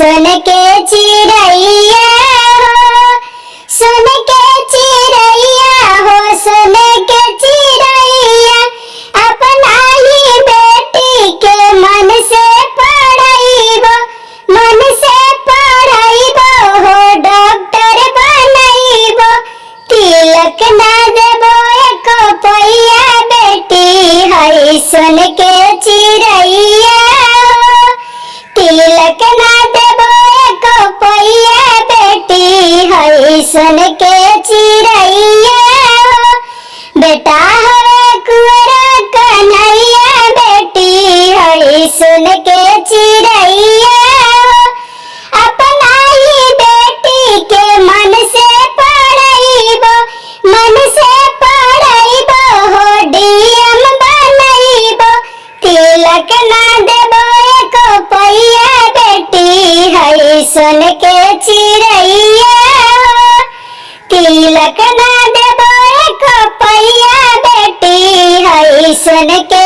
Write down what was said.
सुन के चिड़ैया हो, सुन के चिड़ैया हो, सुन के चिड़ैया, अपना ही बेटी के मन से पढ़ैबो, मन से पढ़ैबो हो, डॉक्टर बनैबो, तिलक ना देबो एको पैया बेटी हई सुन के चिड़ैया हो, तिलक ना देबो एको पैया बेटी हई सुन के चिड़ैया हो, बेटा हवे कुंवर कन्हैया बेटी हई सुन के चिड़ैया हो, अपना ही बेटी के मन से पढ़ैबो, मन से पढ़ैबो हो, डीएम बनैबो, तिलक ना देबो एको पैया बेटी हई सुन के चिड़ैया हो, तिलक ना देबो एको पैया बेटी हई सुन के।